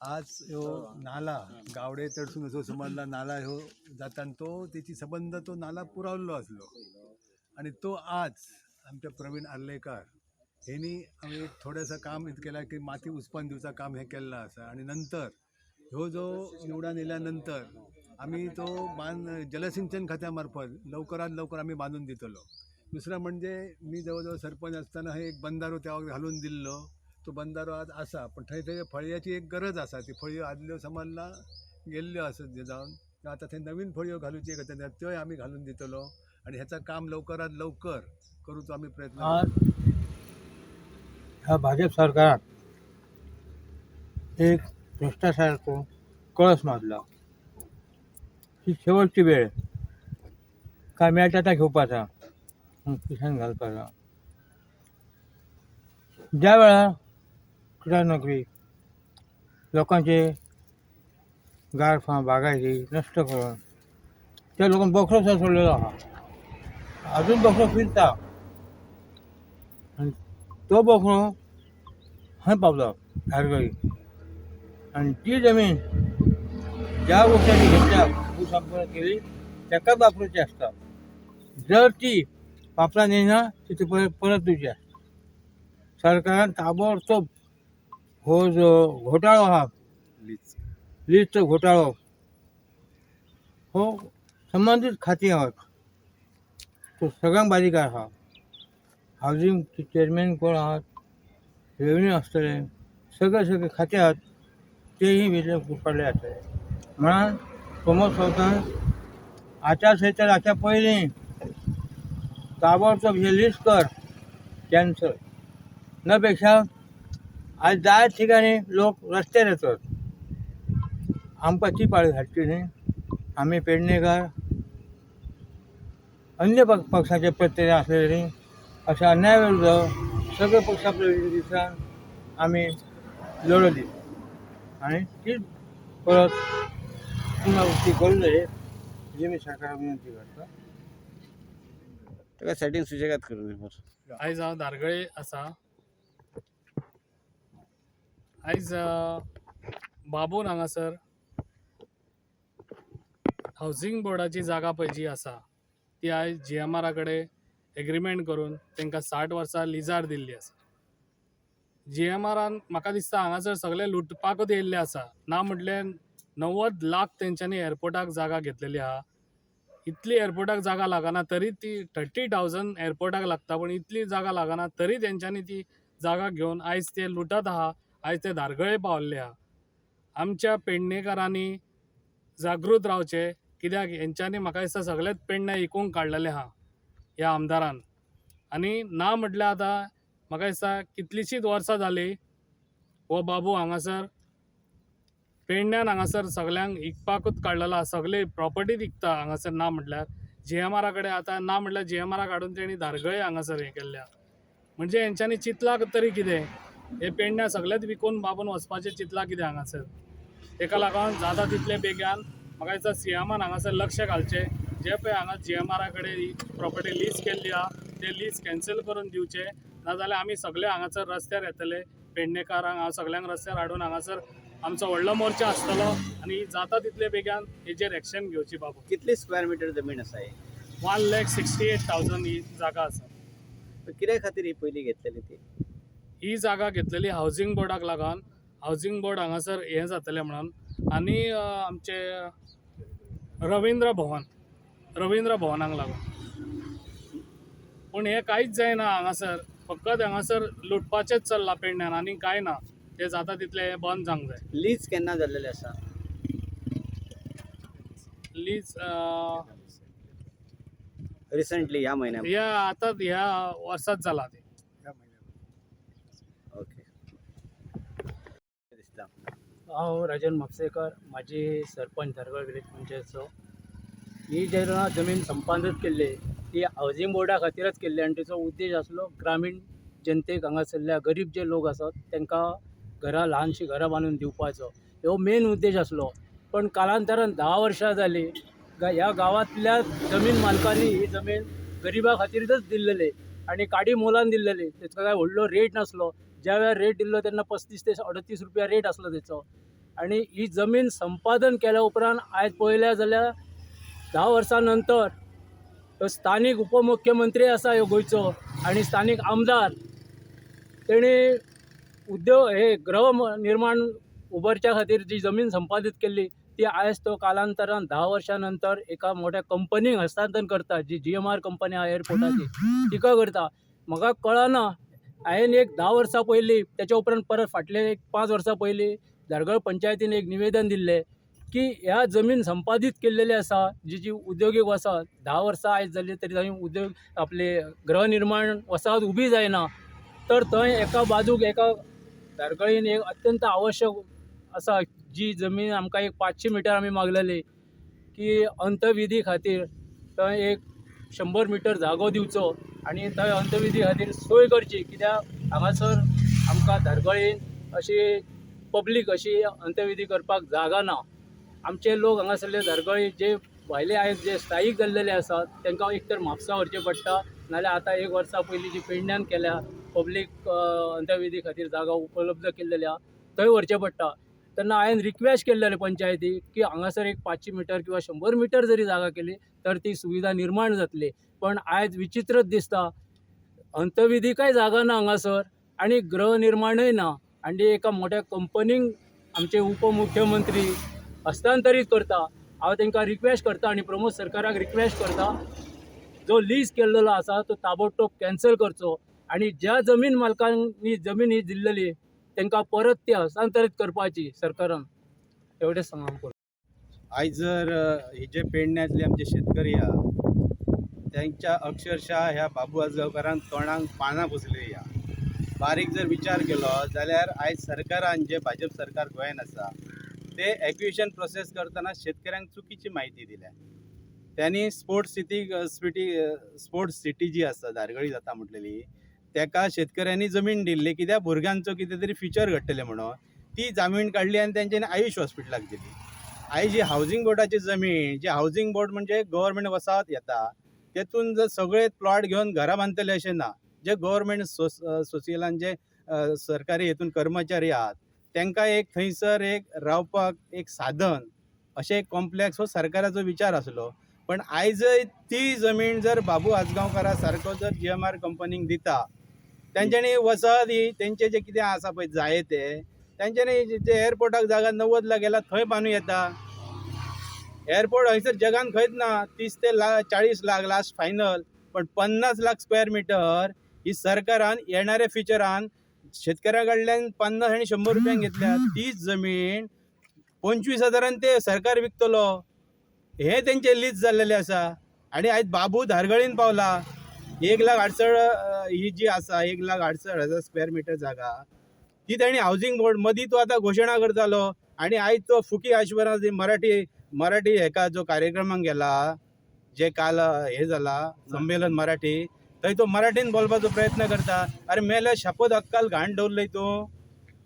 आज ह्यो नाला गावडे तडसून असो समजला नाला ह्यो जाता आनी तो तेची सबंद तो नाला पुरावल्लो आसलो आनी तो आज आमच्या प्रवीण आर्लेकार हेनी आमी एक थोडेंसं काम केलां की माती उसपान दिवचा काम हें केल्लें आसा. आनी नंतर ह्यो जो निवडान येयल्या नंतर आमी तो बांद जलसिंचन खात्या मार्फत लवकरात लवकर आमी बांदून दितलो. दुसरं म्हणजे मी जवळ जवळ सरपंच आसतना हे एक बंदारो त्या वखत घालून दिल्लो, तो बंदारो आज आसा, पण थंय थंय फळयाची एक गरज आसा. ती फळयो आदल्यो समजला गेल्ल्यो आसत जे जावन आतां थंय नवीन फळयो घालूची एक आसा, त्योय आमी घालून दितलो आनी ह्याचा काम लवकरात लवकर करूचो आमी प्रयत्न. आज ह्या भाजप सरकारान एक भ्रष्टाचाराचो कळस मारला. ही शेवटची वेळ, काय मेळटा ता घेवपाचा, किसान घालपाचा. ज्या वेळार क्रीडा नगरी लोकांचे गार्फां बागायती नश्ट करून त्या लोकांक बोकरो सुद्दां सोडलेलो आहा, अजून बोकरो फिरता आनी तो बोकरो खंय पावलो धारगळी. आनी ती जमीन ज्या गोष्टी घेतल्या भूसंपादन केली ताकाच वापरूची आसता. जर ती वापरान येना ती परत परत दिवची आसता. सरकारान ताबडतोब हो जो घोटाळो आहा लीजचो घोटाळो हो संबंदीत खाती आहात तो सगळ्यांक बारीक आहा. हावजींग चेअरमॅन कोण आहात, रेवन्यू आसतले, सगळे सगळे खाते आहात तेही भितर घुसपडले आसतले. म्हणून प्रमोद सावंतान आचारसंहिता जावच्या पयलीं ताबडतोब हे लिस्ट कर कॅन्सल न पेक्षा आज जायत ठिकाणी लोक रस्त्यार येतात. आमकां ती पाळी घालची न्ही. आमी पेडणेकार अन्य पक्षाचे प्रत्यय आसले तरी अशा अन्याय विरुद्ध सगळे पक्ष आपल्या दिसान आमी लढो दिले आनी तीच परत पुनरावृत्ती करूं नये ही मी सरकाराक विनंती करता. ताका सेटींग सुशेगाद करून बरें. आयज हांव धारगळे आसा. आयज बाबून हांगासर हावजींग बोर्डाची जागा पळय जी आसा ती आयज जी एम आरा कडेन एग्रीमेंट करून तांकां 60 वर्सां लिजार दिल्ली आसा. जी एम आरान म्हाका दिसता हांगासर सगळे लुटपाकूच येयल्ले आसा. ना म्हटल्यार 90 लाख तेंच्यांनी एअरपोर्टाक जागा घेतलेली आहा. इतली एअरपोर्टाक जागा लागना तरी ती 30,000 एअरपोर्टाक लागता, पूण इतली जागा लागना तरी तेंच्यांनी ती जागा घेवन आयज ते लुटत आहा. आयज ते धारगळे पावल्ले आहा. आमच्या पेडणेकारांनी जागृत रावचें, कित्याक हेंच्यांनी म्हाका दिसता सगळेच पेडण्यां इकूंक काडलेलें आहा ह्या आमदारान. आनी ना म्हटल्यार आतां म्हाका दिसता कितलींशींच वर्सां जालीं हो बाबू हांगासर पेडण्यान हांगासर सगल्यांक इकपाकूच काडलेलो आहा. सगळे प्रॉपर्टी विकता हांगासर. ना म्हटल्यार जी एम आरा कडेन आतां ना म्हटल्यार जी एम आराक हाडून तेणी धारगळे हांगासर हें केल्लें आहा. म्हणजे हेंच्यांनी चिंतलां तरी कितें, हे पेडण्यां सगळेच विकून बाबून वचपाचें चिंतलां कितें हांगासर. तेका लागून जाता तितले बेगान म्हाका दिसता सी एमान हांगासर लक्ष घालचें. जे पळय हांगा जी एम आरा कडेन ही प्रॉपर्टी लीज केल्ली आहा ते लीज कॅन्सल करून दिवचे, नाजाल्यार आमी सगळे हांगासर रस्त्यार येतले. पेडणेकारांक हांव सगळ्यांक रस्त्यार हाडून हांगासर आमचो व्हडलो मोर्चा आसतलो आनी जाता तितले बेगान हेजेर एक्शन घेवची बाबू. कितली स्क्वेअर मिटर जमीन आसा ही? 1,68,000 ही जागा आसा. कित्या खातीर ही पयली घेतलेली ती? ही जागा घेतलेली हावजींग बोर्डाक लागून. हावजींग बोर्ड हांगासर हें जातलें म्हणून. आनी आमचे रविंद्र भवन, रविंद्र भवनाक लागून. पूण हें कांयच जायना हांगासर. फकत हांगासर लुटपाचेंच चल्लां पेडण्यान आनी कांय ना. तें जाता तितलें हें बंद जावंक जाय. लीज केन्ना जाल्लेली आसा? लीज रिसंटली ह्या म्हयन्या? ह्या आतां ह्या वर्सात जाला तें. ह्या म्हयन्याक. ओके, दिसता. हांव राजन म्हापसेकर, माजी सरपंच धारगळ विलेज पंचायतचो. ही जेन्ना जमीन संपादन केल्ली ती हावजींग बोर्डा खातीरच केल्ली आनी तेचो उद्देश आसलो ग्रामीण जनतेक, हांगासरल्या गरीब जे लोक आसात तांकां घरां, ल्हानशीं घरां बांदून दिवपाचो हो मेन उद्देश आसलो. पण कालांतरान 10 वर्सां जालीं ह्या गांवांतल्या जमीन मालकांनी ही जमीन गरिबा खातीरच दिल्लेली आनी काडी मोलान दिल्लेली. तेचो काय व्हडलो रेट नासलो. ज्या वेळार रेट दिल्लो तेन्ना 35 ते 38 रुपया रेट आसलो तेचो. आनी ही जमीन संपादन केल्या उपरांत आयज पळयल्या जाल्यार 10 वर्सां नंतर तो स्थानीक उपमुख्यमंत्री आसा ह्यो गोंयचो आनी स्थानीक आमदार तेणी उद्योग हे गृह निर्माण उबारच्या खातीर जी जमीन संपादीत केल्ली ती आयज तो कालांतरान 10 वर्सां नंतर एका मोठ्या कंपनीक हस्तांतर करता, जी GMR company आहा एअरपोर्टाची तिका करता. म्हाका कळना, हांवें एक 10 वर्सां पयलीं, तेच्या उपरांत परत फाटले एक 5 वर्सां पयलीं धारगळ पंचायतीन एक निवेदन दिल्लें की ह्या जमीन संपादीत केल्लेली आसा जी जी उद्योगीक वसाहत 10 वर्सां आयज जाली तरी थंय उद्योग आपले गृहनिर्माण वसाहत उबी जायना, तर थंय एका बाजूक एका धारगळीन एक अत्यंत आवश्यक आसा जी जमीन आमकां एक 500 मिटर आमी मागलेली की अंतविधी खातीर थंय एक 100 मिटर जागो दिवचो आनी थंय अंतविधी खातीर सोय करची, कित्याक हांगासर आमकां धारगळीन अशी पब्लीक अशी अंतविधी करपाक जागा ना. आमचे लोक हांगासरले धारगळी जे भायले आयज जे स्थायीक जाल्लेले आसात तांकां एक तर म्हापसा व्हरचें पडटा, नाल्यार आतां 1 वर्सा पयलीं जी पेडण्यान केल्या पब्लीक अंतविधी खातीर जागा उपलब्ध केल्लेली आहा थंय व्हरचें पडटा. तेन्ना हांवें रिक्वेस्ट केल्लेले पंचायतीक की हांगासर एक 500 मिटर किंवा 100 मिटर जरी जागा केली तर ती सुविधा निर्माण जातली. पण आयज विचित्रच दिसता, अंतविधी काय जागा ना हांगासर आनी गृहनिर्माणय ना आनी एका मोठ्या कंपनीक आमचे उपमुख्यमंत्री हस्तांतरीत करता. हांव तांकां रिक्वेस्ट करता आनी प्रमोद सरकाराक रिक्वेस्ट करता, जो लीज केल्लो आसा तो ताबडतोब कॅन्सल करचो आनी ज्या जमीन मालकांनी जमीन ही दिल्लेली तांकां परत ती हस्तांतरीत करपाची सरकारान. एवढेच सांगा. आयज जर हे जे पेडण्यांतले आमचे शेतकरी आहा त्यांच्या अक्षरशः ह्या बाबू आजगांवकारान तोंडाक पानां पुसलेली आहा. बारीक जर विचार केलो जाल्यार आयज सरकारान जे भाजप सरकार गोंयान आसा ते एक्विशन प्रोसेस करतना शेतकऱ्यांक चुकीची म्हायती दिल्या. त्यांनी स्पोर्ट्स सिटी जी आसा धारगळी जाता म्हटलेली तेका शेतकऱ्यांनी जमीन दिल्ली कित्याक भुरग्यांचो कितें तरी फ्युचर घडटलें म्हणून ती जमीन काडली आनी तेंच्यांनी आयुश हॉस्पिटलाक दिली. आयज जी हावजींग बोर्डाची जमीन, जी हावजींग बोर्ड म्हणजे गव्हर्मेंट वसाहत येता तेतून जर सगळे प्लॉट घेवन घरां बांदतले अशें ना. जे गव्हर्मेंट सोसियलान जे सरकारी हेतून कर्मचारी आहात तांकां एक थंयसर एक रावपाक एक साधन अशें एक कॉम्प्लेक्स हो सरकाराचो विचार आसलो. पण आयजय ती जमीन जर बाबू आजगांवकारा सारको जर GMR कंपनीक दिता तेंच्यांनी वसाहत ही तेंचे जे कितें आसा पळय जाय ते तेंच्यांनी जे एअरपोर्टाक जागा 90 लाख गेला थंय बांदूं येता. एअरपोर्ट हयसर जगान खंयच ना, 30 ते 40 लाख लास्ट फायनल, पण 50 लाख स्क्वेअर मिटर ही सरकारान येणाऱ्या फ्युचरान शेतकऱ्या कडल्यान 50 आनी 100 रुपयांक घेतल्या तीच जमीन 25 हजारान ते सरकार विकतलो हे तेंचे लीज जाल्लेले आसा. आनी आयज बाबू धारगळीन पावला 1,68,000 ही जी आसा 1,68,000 स्क्वेअर मिटर जागा ती ताणी हावजींग बोर्ड मदीं तो आतां घोशणा करतालो. आनी आयज तो फुकी आश्वराज मराठी मराठी हेका जो कार्यक्रमाक गेला जे काल हे जाला संमेलन मराठी थंय तो मराठीन बोलपाचो प्रयत्न करता. अरे मेल्या शपथ अक्कल घाण दवरलय तूं.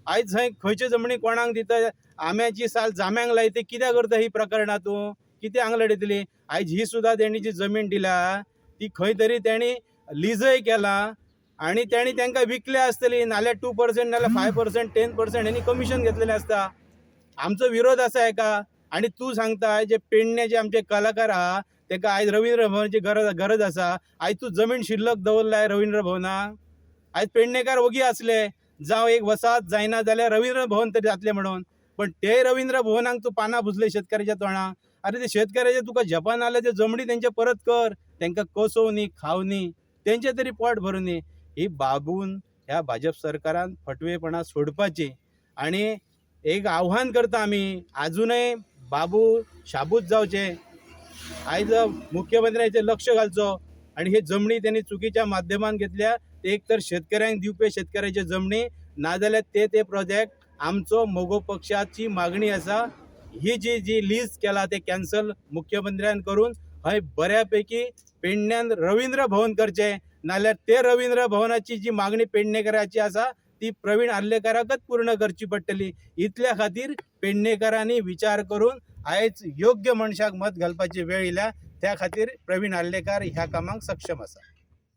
आयज थंय खंयचे जमनी कोणाक दिता, आम्याची साल जाम्यांक लायता, कित्याक करता ही प्रकरणां तूं, कितें हांगा लडयतली. आयज ही सुद्दां तेणी जी जमीन दिल्या ती खंय तरी तेणी लिजय केला आनी तेणी तांकां विकल्या आसतली, नाल्यार 2% नाल्यार 5% 10% हेणी कमिशन घेतलेलें आसता. आमचो विरोध आसा हेका. आनी तूं सांगता जे पेडणे जे आमचे कलाकार आहा तेका आयज रवींद्र भवनाची गरज आसा. आयज तूं जमीन शिल्लक दवरलाय रवींद्र भवनाक. आयज पेडणेकार ओगी आसले जावं एक वसाहत जायना जाल्यार रवींद्र भवन तरी जातलें म्हणून, पण ते रवींद्र भवनाक तूं पानां पुसले शेतकऱ्याच्या तोंडाक. अरे ते शेतकऱ्याचे तुका जपान आले ते जमणी तेंचे परत कर, तेंकां कसोवनी खावनी तेंचे तरी पोट भरुनी. ही बाबून ह्या भाजप सरकारान फटवेपणां सोडपाची. आनी एक आव्हान करता आमी आजुनय बाबू शाबूत जावचे, आयज मुख्यमंत्र्याचेर लक्ष घालचो आनी हे जमणी तेणी चुकीच्या माध्यमान घेतल्या ते एक तर शेतकऱ्यांक दिवपी शेतकऱ्याचे जमणी, नाजाल्यार ते ते प्रोजेक्ट आमचो मगो पक्षाची मागणी आसा ही जी जी लीज केला ते कॅन्सल मुख्यमंत्र्यान करून हय बऱ्यापैकी पेडण्यान रवींद्र भवन करचें, नाल्यार ते रवींद्र भवनाची जी मागणी पेडणेकराची आसा ती प्रवीण आर्लेकाराकच पूर्ण करची पडटली. इतल्या खातीर पेडणेकरांनी विचार करून आयज योग्य मनशाक मत घालपाची वेळ येयल्या, त्या खातीर प्रवीण आर्लेकार ह्या कामाक सक्षम आसा.